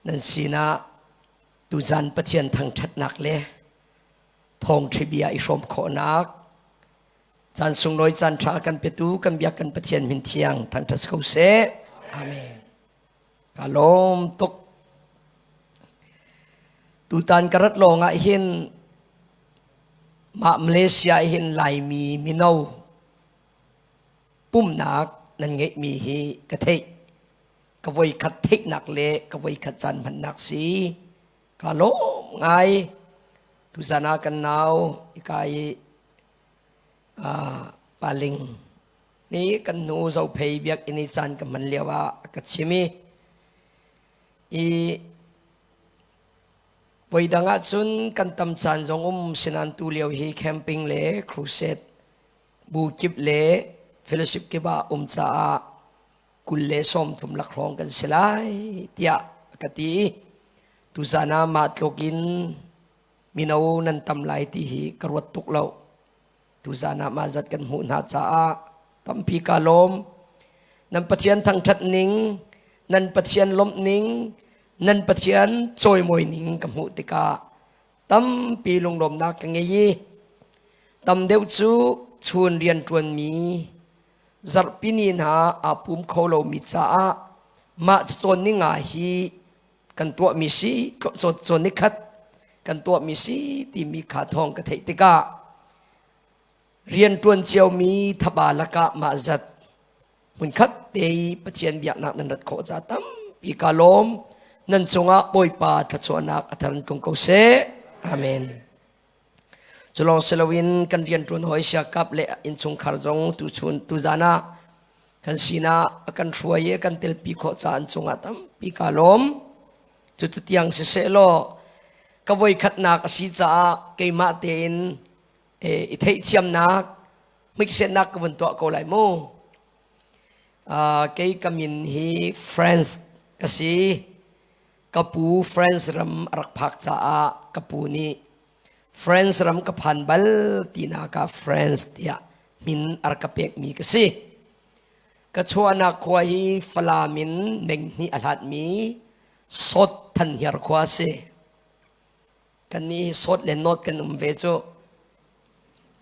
Nan sinah tuzan Pathian thangṭhatnak le thawngṭha bia i hrawm khawhnak caan sunglawi caan ṭha kan petu kan biak kan Pathian min thiang thangṭhat ko seh. Amen. Ka lawm tuk. Tutan ka rat lawng ah hin mah Malaysia hin Laimi mino pumnak nan ngeihmi hi ka theih. Ka voikhat theihnak le ka voikhat caan hmannak si. Ka lawm ngai. Tuzan ah kan nau ika i paling nih kan hnu Zophei biakinn i caan ka hman lio ah a ka chim i i voidang ah cun kan tam caan zong um sinan tu lio hi camping le crusade bu kip le fellowship kip ah um caah 33 lakhrawng kan si lai tiah a ka ti. Tuzan ah mah tluk in mino nan tam lai ti hi ka ruat tuk lo. Tuzan ah mah zat kan hmuh hna caah tampi ka lawm. Nan Pathian thangṭhat ning, nan Pathian lawmh ning, nan Pathian cawimawi ning ka hmuh tikah tampi lunglawmnak ka ngei i tam deuh cu chun rianṭuanmi zarhpini hna aa pum kho lomi caah mah cawn ni nga hi kan tuahmi si cawn ni khat kan tuahmi si timi kha thawng ka theih tikah rianṭuan ciomi thaba lakah mah zat hmunkhat te i Pathian biaknak nan rat khawh ca tampi ka lawm. Nan cungah Bawipa thluachuahnak a thar in tlung ko seh. Amen. Culawng siloin kan rianṭuan hawi siakap le innchungkhar zong tuchun tuzan ah kan sinah a kan hruai i kan telpi khawh ca an cungah tampi ka lawm. Cutu tiang siseh law ka voikhatnak a si caah keimah tein i theihthiamnak hmiksennak ka vun tuah ko lai mu. Kei ka min hi France ka si. Ka pu France ram a rak phak caah ka pu nih France ram ka phan bal tinak ah France tiah min a rak ka pekmi ka si. Ka chuahnak khua hi Falam in menghnih a hlatmi Sot Thanhiar khua a si. Kannih hi Sot le North kan um ve cu.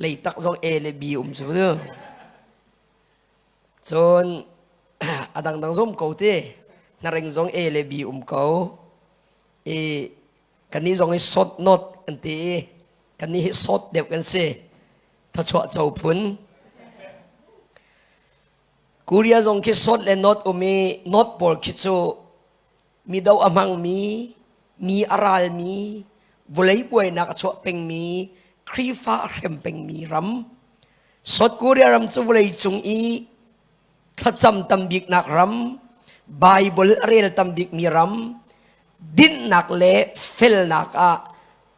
Leitak zong A le B um cu. Cun a dangdang zong ko ti. Hnaring zong A le B um ko. I kannih zong hi Sot North kan ti i kannih hi Sot deuh kan si. Thachuah co phun. Korea zong khi Sot le North um i North pawl khi cu mi do a hmangmi, mi a ralmi, vawlei buainak a chuah pengmi, Khrihfa a hrem pengmi ram. South Korea ram cu vawlei cung i thlacam tam biknak ram, Bible a rel tam bikmi ram, dinnak le felnak ah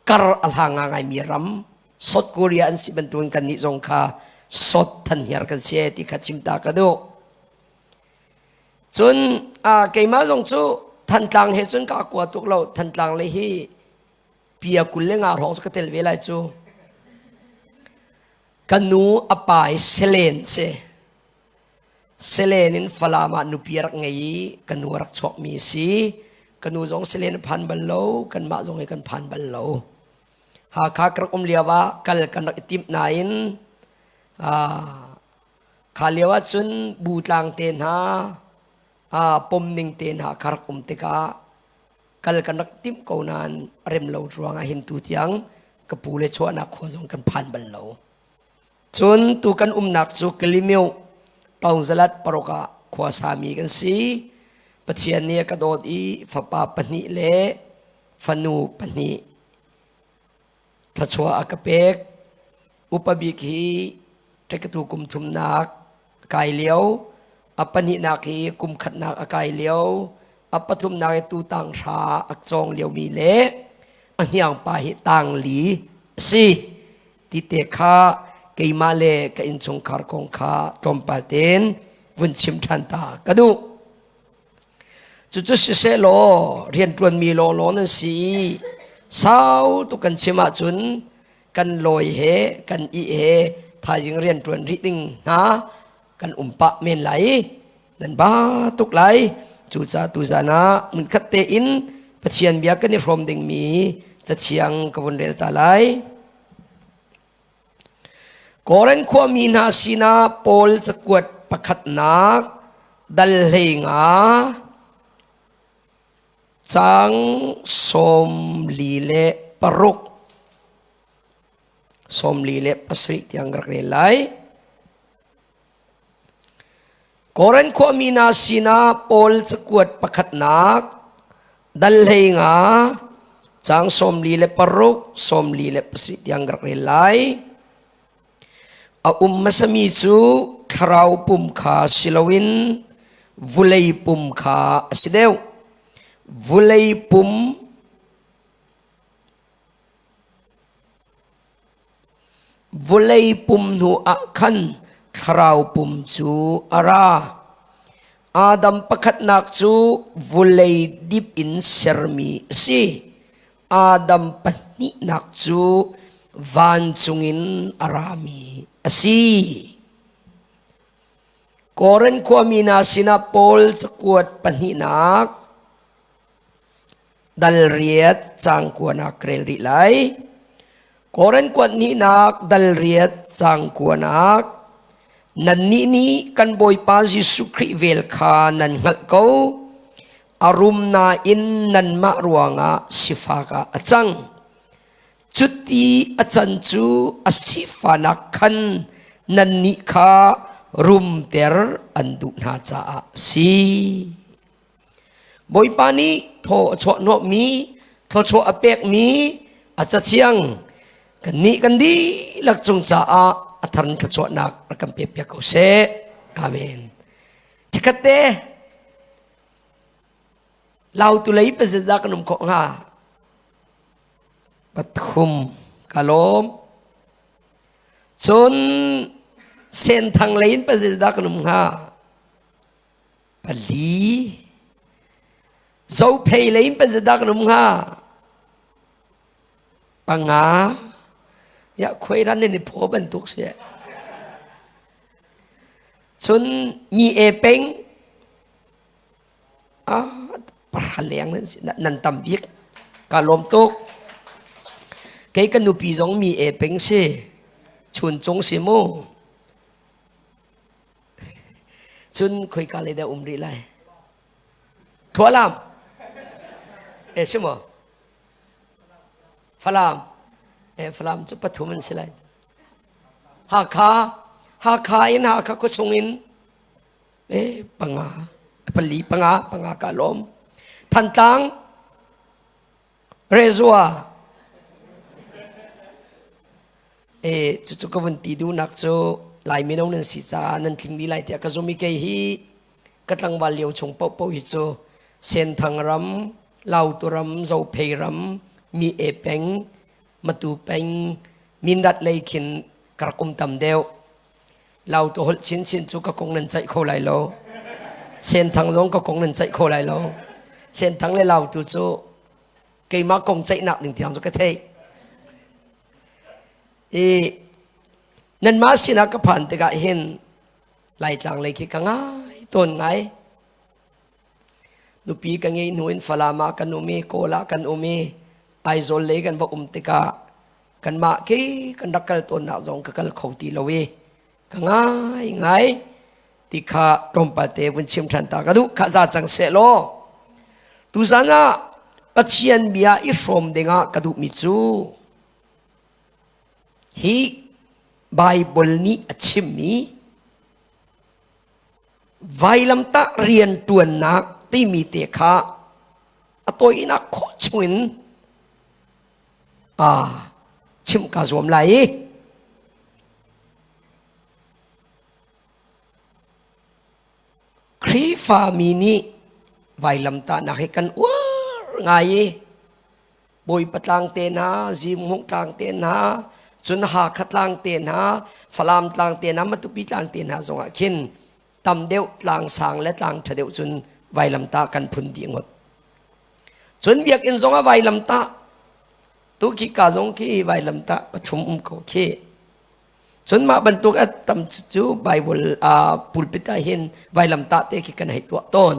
kar a hlang ngaimi ram. South Korea an si bantukin kannih zong kha South thanhiar kan si ti kha chim ta ka duh. Cun keimah zong cu Thantlang he cun ka kua tuk lo. Thantlang le hi pia 25 hrawng cu ka tel ve lai cu. Ka nu a pa hi Selen si. Selen in Falam ah nupi a rak ngei i ka nu a rak chuakmi a si. Ka nu zong Selen a phan bal lo, kanmah zong hi kan phan bal lo. Hakha ka rak um lio ah kal kan rak i timh nain Kha lio ahcun butlang te hna, pomning te hna kha rak um tikah kal kan rak timh ko nain rem lo ruangah hin tu tiang ka pu le chuahnak khua zong kan phan bal lo. Cun tu kan umnak cu Kalimyo Taungzalat paruk ah khua sami kan si. Pathian nih a ka dawt i fapa pahnih le fanu pahnih thluachuah a ka pek. Upa bik hi ṭekatu kum thumnak a kai lio, a pahnihnak hi kum khatnak a kai lio, a pathumnak hi tu tang hra a cawng liomi le a hniangpa hi tang li a si. Ti te kha keimah le ka innchungkhar kong kha tlawmpal tein vun chim ṭhan ta ka duh. Cucu sisehlaw rianṭuanmi lawnglawng nan si i sau tuk kan chim ahcun kan lawi he kan ih he thaizing rianṭuan rih ding hna kan um pah men lai i nan ba tuk lai. Cucaah tuzan ah hmunkhat tein Pathian bia kan i hrawm dingmi cathiang ka vun rel ta lai. Korin khuami hna sinah Paul cakuat pakhatnak dal 15 caang 46 47 tiang rak rel lai. Korin khuami hna sinah Paul cakuat pakhatnak dal 15 caang 46 47 tiang rak rel lai. A um hmasami cu thlarau pum kha si loin vulei pum kha a si deuh. Vulei pum Vawlei pum hnu ah khan thlarau pum cu a ra. Adam pakhatnak cu vawlei dip in sermi a si. Adam pahnihnak cu vancung in a rami a si. Korin khuami hna sinah Paul cakuat pahnihnak Dal riat caang kuanak rel rih lai. Korin kuat hnihnak dal riat caang kuanak Nannih nih kan Bawipa Jesuh Khrih vel kha nan hngalh ko. A rum nain nanmah ruangah sifak ah a cang. Cuti a can cu a sifahnak khan nannih kha rumter an duh hna caah a si. Bawipa nih thaw a chuahhnawhmi, thluachuah a pekmi a cathiang kannih kan dihlak cung caah a thar in thluachuahnak rak kan pekpiak ko seh. Amen. Chikkhat te Lautu lei pazet dah kan um khawh hnga? Pathum ka lawm. Cun Senthang lei in pazet dah kan um hnga? Pali. Zophei lei in pazedah kan um hnga? Panga. Ya khuai ran in i phaw bantuk si. Cun mi e peng ah pahra leng nan si nan tam bik ka lawm tuk. Kei ka nupi zong mi e peng si. Chun cung si mu. Cun khoika lei dah um rih lai? Thualam. Eh si maw? Falam. Eh Falam cu pathum an si lai. Hakha. Hakha in Hakha khuachung in eh panga pali panga panga ka lawm. Thantlang Rezua. E cucu ka vun ti duhnak cu Lai mino nan si caah nan tling dih lai tiah ka zum i kei hi ka tlangval lio chung paohpaoh hi cu Senthang ram, Lautu ram, Zophei ram, Mi E peng, Matu peng, Mindat lei khin ka rak um tam deuh. Lautu holh chinchin cu ka kong nan ceih kho lai lo. Senthang zong ka kong nan ceih kho lai lo. Senthang le Lautu cu keimah kong ceihnak ding tiang cu ka theih. I nanmah sinah ka phan tikah hin Laitlang lei khi ka ngai tawn ngai. Nupi ka ngei hnu in Falam ah kan um i Kawl ah kan um i Aizawl lei kan va um tikah kanmah khi kan rak kal tawnnak zong ka kal kho ti lo i ka ngai ngai ti kha tlawmpal te vun chim ṭhan ta ka duh kha za cang seh law tuzan ah Pathian bia i hrawm dingah ka duhmi cu hi Baibal nih a chimmi vailamtah rianṭuannak timi te kha a tawinak khawh chungin chimh kaa zuam lai i Khrihfami nih vailamtahnak hi kan uar ngai i Bawipa tlang te hna, Zimhmung tlang te hna, cun Hakha tlang te hna, Falam tlang te hna, Matupi tlang te hna zongah khin tam deuh tlang sang le tlang ṭha deuh cun vailamtah kan phun dih ngot. Cun biakinn zongah vailamtah tu khi ka zong khi vailamtah pathum um ko khi. Cun mah bantuk a tam cu Bible pulpit ah hin vailamtah te khi kan hei tuah tawn.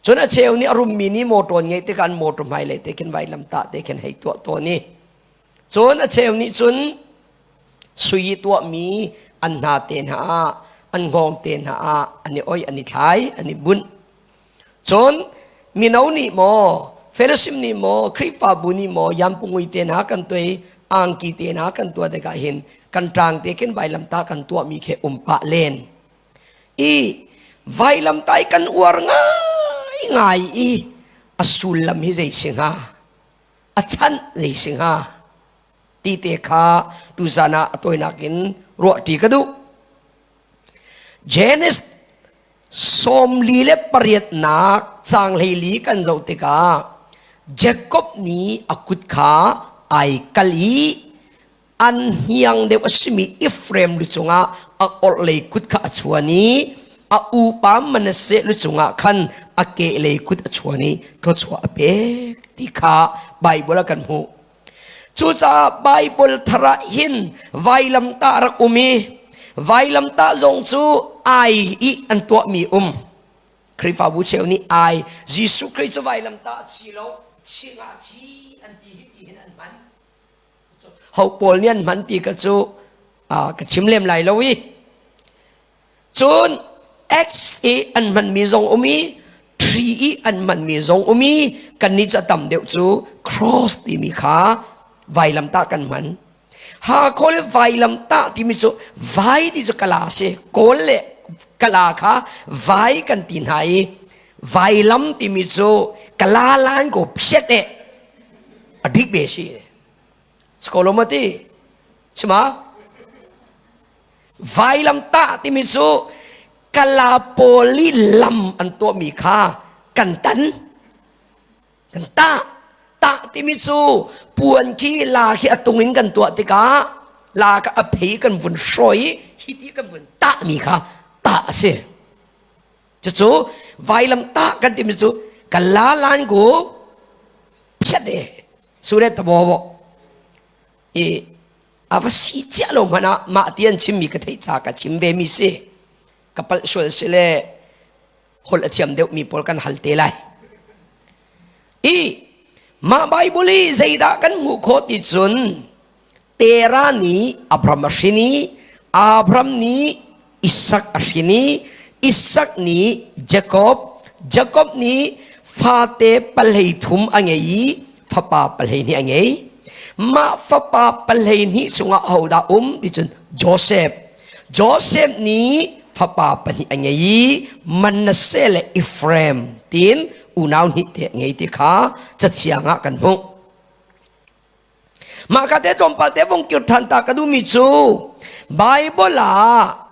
Cun a cheu nih a rummi nih motor ngeih tikah an motor hmailei te khin vailamtah te khin hei tuah tawn i cun a cheu nih cun sui tuahmi an hna te hna ah an hngawng te hna ah an i oi an i thlai an i bunh. Cun mino nih maw fellowship nih maw Khrihfabu nih maw yampungui te hna kan tuai angki te hna kan tuah tikah hin kan ṭang te khin vailamtah kan tuahmi khi um pah len. I vailamtah i kan uar ngaingai i a sullam hi zei si hnga a chanh zei si hnga ti te kha tuzan ah a tawinak in ruahṭi ka duh. Genesis 48nak caang 14 kan zoh tikah Jacob nih a kut kha ai kal i an hniang deuh a simi Ephraim lu cungah a orhlei kut kha a chuan i a upa Manasseh lu cungah khan a kehlei kut a chuan i thluachuah a pek ti kha Baibal ah kan hmuh. Cucaah Baibal thar ah hin vailamtah rak um i vailamtah zong cu ai i an tuahmi um. Khrihfabu cheu nih ai Jesuh Khrih cu vailamtah a chi lo, chingah a chi an ti hi ti hin an hman. Ho pawl nih an hman ti ka cu ka chim lem lai lo i cun X i an hmanmi zong um i tree i an hmanmi zong um i kannih cu a tam deuh cu cross timi kha vailamtah kan hman. Ha kawl vailamtah timi cu vai ti cu kala si kawl le kala kha vai kan ti hna i vailam timi cu kala lan ko phiat eh a dik ve si skolomati sima vailam tah timi cu kala pawl i lam an tuahmi kha kan tan kan tah tah timi cu puan khi la khi a tung in kan tuah tikah la ka a phei kan vun hrawi hi ti kan vun tah mi kha tah a si. Cucu vailam tah kan timi cu kala lan ku phiat e sure tabo bo i ava si cia lo hmanh ah mah ti an chimmi ka theih ca ka chim ve mi si ka palh sual si le holh a thiam deuh mi pawl kan hal te lai i mah Bible i zeidah kan hmuh khawh ti cun Terah nih Abraham a hrin i Abraham nih Isak a hrin i Isak nih Jakob, Jakob nih fate palhei thum a ngei i fapa palhei hnih a ngei. Mah fapa palhei hnih chungah hodah um ti cun Joseph. Joseph nih fapa pahnih a ngei i Manasseh le Ephraim tiin unau hnih te a ngei ti kha cathiang ah kan hmuh. Mah ka te tlawmpal te vung kir ṭhan ta ka duhmi cu Bible ah.